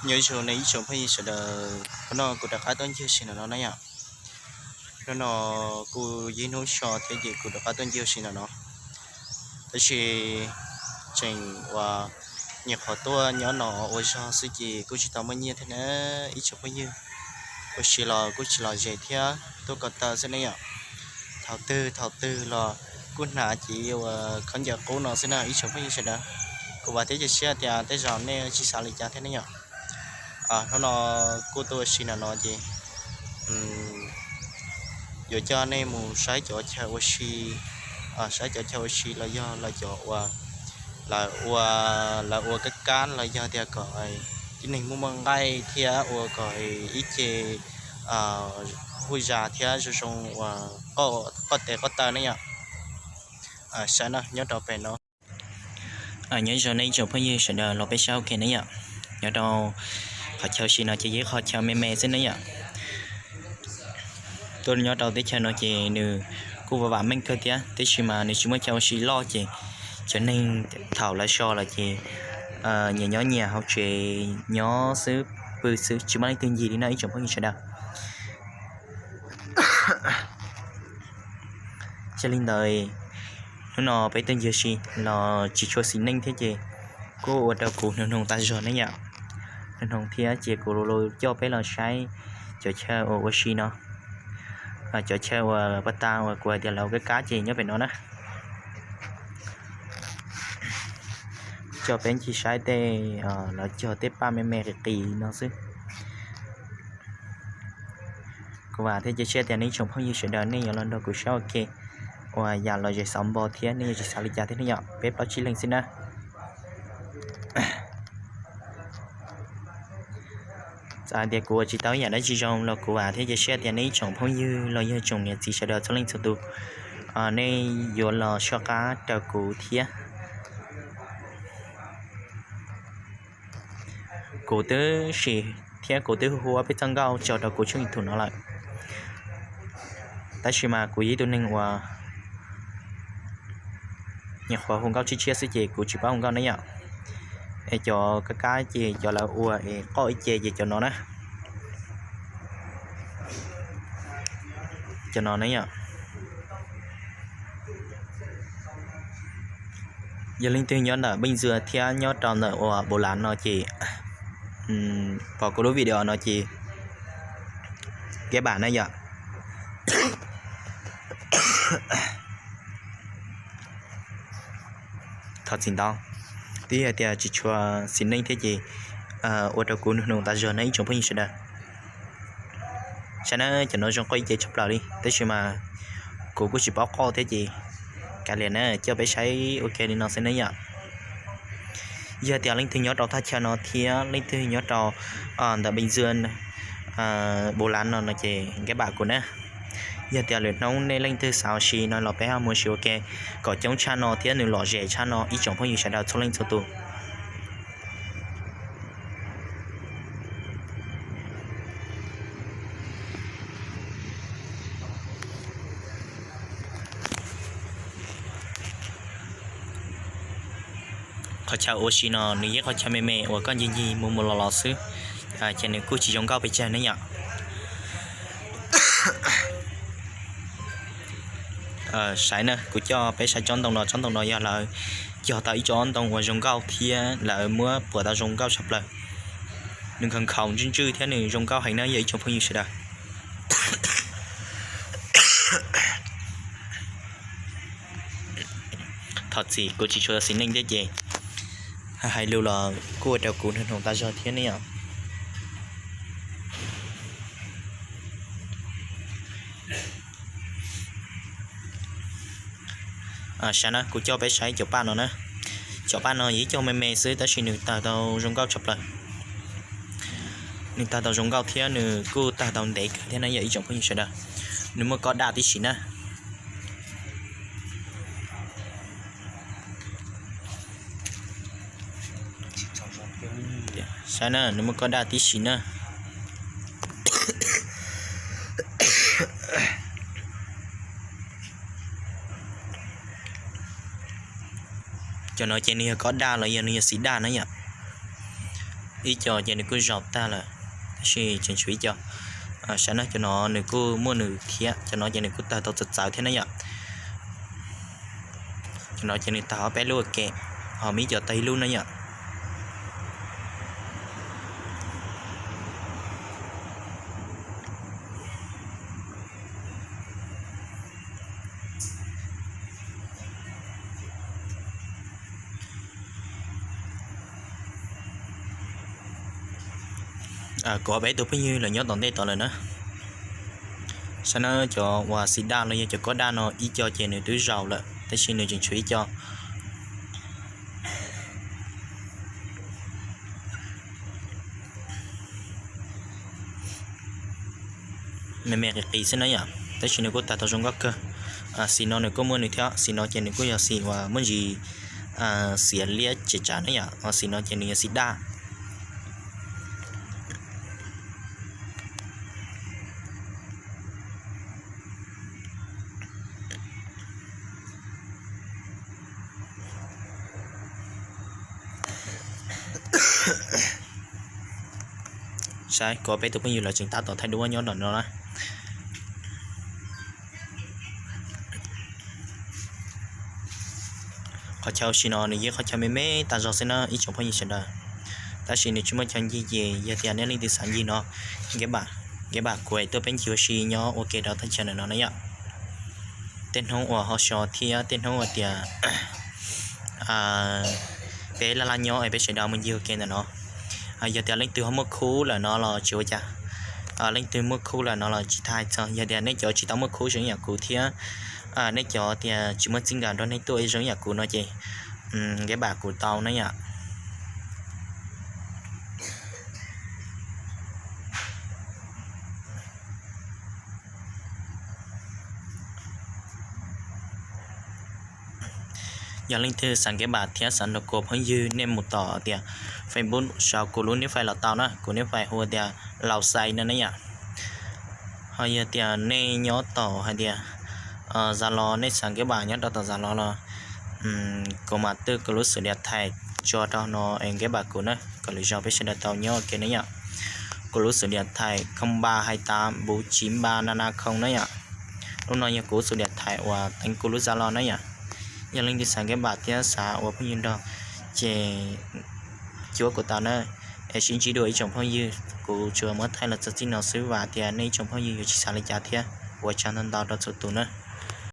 Nyob zoo nej ib tsoom phooj ywg sawv daws, hnub no kuv rov qab tuaj ncig ua si ntawm no na yom. Hnub no kuj yog hnub so thiab ces kuv rov qab tuaj ncig ua si ntawm no. Tab sis tseem uas nyuam qhuav tuaj nyob no ua zog xwb ces kuj tsis tau muaj nyiaj thiab na ib tsoom phooj ywg. Ua si los kuj tsis lom zem thiab, tuaj ko taw xwb ne yom. Thaum twg thaum twg los kuj hnav cev uas khaub ncaws qub no xwb na ib tsoom phooj ywg sawv daws. Kuv vam thiab cia siab tias tej zaum nej tsis xav li cas thiab ne yom. Hnub no kuj tuaj ua si ntawm no ces yuav coj nej mus saib cov chaw ua si, saib cov chaw ua si los yog lawv cov uas lawv ua, lawv ua kab kab los yog tias kom tib neeg muaj muaj nqaij thiab ua kom ib ce hu zas thiab zoo zoo uas qoj tes qoj taw ne yom. Saib no nyob rau pem no. Nyob zoo nej ib tsoom phooj ywg sawv daws los peb saib ua ke ne yom. Nyob rau qhov chaw ua si no ces yog ib qhov chaw me me xwb ne yom. Tuaj nyob rau teb chaws no ces nws kuj vam vam meej kawg thiab, tab sis mas nws tsis muaj chaw ua si loj ces cov neeg thaum lawv so lawm ces nyias nyob nyias hauv tsev nyob xwb, pw xwb tsis muaj leej twg ncig li na ib tsoom phooj ywg sawv daws. Yog li ntawd, hnub no peb tuaj ncig ua si los tsis tshua xis neej thiab ces kuj ua rau kuv hnoos hnoos tas zog ne yom. Hnoos hnoos thiab ces kuv coj peb los saib cov chaw uas ua si no, cov chaw uas pas tas uas kuv hais tias lawv ua kab kab ces nyob pem no na. Coj peb ncig saib tej, lawv cog tej paj me me qis qis no xwb. Kuv vam thiab cia siab tias nej tsoom phooj ywg sawv daws nej yuav los nrog kuv saib ua ke, uas yam lom zem xauv npo thiab nej yuav tsis xav li cas thiab ne yom, peb plaub tsib leeg xwb na. Txawm hais tias kuv ua tsis tau ib yam dab tsi zoo los kuv vam thiab cia siab tias nej ib tsoom phooj ywg los yog tsoom niam txiv sawv daws txhua leej txhua tus, nej yuav los soj qab raws kuv thiab. Kuv twb sim thiab kuv twb hu ua peb txoj nkauj tso rau kuv tshooj YouTube no lawm, tab sis mas kuv yog ib tug neeg uas nyuam qhuav hu nkauj tshiab tshiab xwb ces kuv tsis paub hu nkauj ne yom. Es cov kab kab ces cov lawv ua es qoj ib ce ces cov no na. Cov no ne yom. Yog leej twg nyob ntawm Npej Ntxwg thiab nyob rau ntawm uas Npaus Lav no ces pom kuv lub video no ces keb pam na yom. Thov txim ntau, twb yog tias tsis tshua xis neej thiab ces ua rau kuv nug nug tas zog na ib tsoom phooj ywg sawv daws. Saib na, cov no zoo qoj ib ce tshaj plaws li, tab sis mas kuv kuj tsis paub qoj thiab ces kav liam na, coj peb saib ua ke li no xwb na yom. Yog tias leej twg nyob rau thaj chaw no thiab leej twg nyob rau ntawm Npej Ntxwg, Npaus Lav no no ces keb pam kuv na. Yog tias lwm hnub nej leej twg xav ua si no los peb ho mus ua si ua ke kom coob tshaj no thiab nws lom zem tshaj no ib tsoom phooj ywg sawv daws txhua leej txhua tus. Qhov chaw ua si no nws yog qhov chaw me me uas koj ncig ncig mus mus los los xwb, ces nws kuj tsis zoo nkauj pes tsawg ne yom. Saib na, kuv coj peb saib tsob ntoo no, tsob ntoo no yog lawv cog tau ib tsob ntoo uas zoo nkauj thiab lawv muab puam tau zoo nkauj tshaj plaws. Nws nkhaus nkhaus ntswj ntswj thiab nws zoo nkauj heev na yog ib tsoom phooj ywg sawv daws. Thov txim kuv tsis tshua xis neej thiab ces hais lus los kuj ua rau kuv nug nug tas zog thiab ne yom. Saib na, kuv coj peb saib cov paj no na. Cov paj no yog ib co me me xwb tab sis nws tawg tau zoo nkauj tshaj plaws. Nws tawg tau zoo nkauj thiab nws kuj tawg tau ntev kawg thiab na yog ib tsoom phooj ywg sawv daws. Nws muaj kob daj tib si na. Saib na, nws muaj kob daj tib si na. Cov no ces nws yog kob daj los yog nws yog xim daj na yom. Ib co ces nws kuj zaum tag lawm, tab sis tseem tshuav ib co. Saib na, cov no nws kuj muaj nws thiab, cov no ces nws kuj tawg tau txawv txawv thiab na yom. Cov no ces nws tawg ob peb lub ua ke, ho muaj ib co tawg ib lub na yom. Kuv ob peb tug phooj ywg lawv nyob tom ntej tod lawm na. Saib na, cov uas xim daj los yog cov kob daj no ib co ces nws twb zaum lawm, tab sis nws tseem tshuav ib co. Me me qis qis xwb na yom, tab sis nws kuj tawg tau zoo nkauj kawg. Xim no nws kuj muaj nws thiab, xim no ces nws kuj yog xim uas muaj ntsis xiav liab tsev tsav na yom, xim no ces nws yog xim daj. Saib, kuv ob peb tug phooj ywg lawv tseem tab tom thaij duab nyob ntawm no na. Qhov chaw sim no nws yeej qhov chaw me me tag zog xwb na ib tsoom phooj ywg sawv daws, tab sis nws tsis muaj chaw ncig ces yog tias nej leej twg xav ncig no, nkeb npam kuv tuaj peb ncig ua si nyob ua ke rau thaj chaw ntawm no na yom. Tej hnub uas ho so thiab tej hnub uas tias peb laj laj nyob es peb sawv daws mus ncig ua ke ntawm no. Yog tias leej twg ho muaj khub lawm no los tsis ua cas, leej twg muaj khub lawm no los tsis tas hais txog, yog tias nej cov tsis tau muaj khub zoo yam kuv thiab nej cov tias tsis muaj txij nkawm nrog nej tuaj zoo yam kuv no ces nkeb npam kuv tau na yom. Yog leej twg xav nkeb npam thiab xav nrog kuv phooj ywg nej mus tom tias Facebook sau kuv lub nick fais los tau na, kuv nick fais hu tias Laus Xais no na yom. Ho yog tias nej nyob tom hais tias Zalo, nej xav nkeb npam nyob rau tom Zalo los kuv mam twb kuv lub xws li thaim tso rau no es nkeb npam kuv na, kom lwm zaus peb sawv daws tau nyob ua ke na yom. Kuv lub xws li thaim khoo npa hais tas npuv tsiv npa na na khoo na yom. Lub no yog kuv lub xws li thaim uas teev kuv lub Zalo na yom. Yog leej twg xav nkeb npam thiab xav ua phooj ywg nrog ces cuab kuv tau na. Es sib ntsib dua ib tsoom phooj ywg, kuv tsuas muab thaij los txog txij no xwb, vam tias nej ib tsoom phooj ywg yuav tsis xav li cas thiab ua tsaug ntau ntau rau txhua tus na.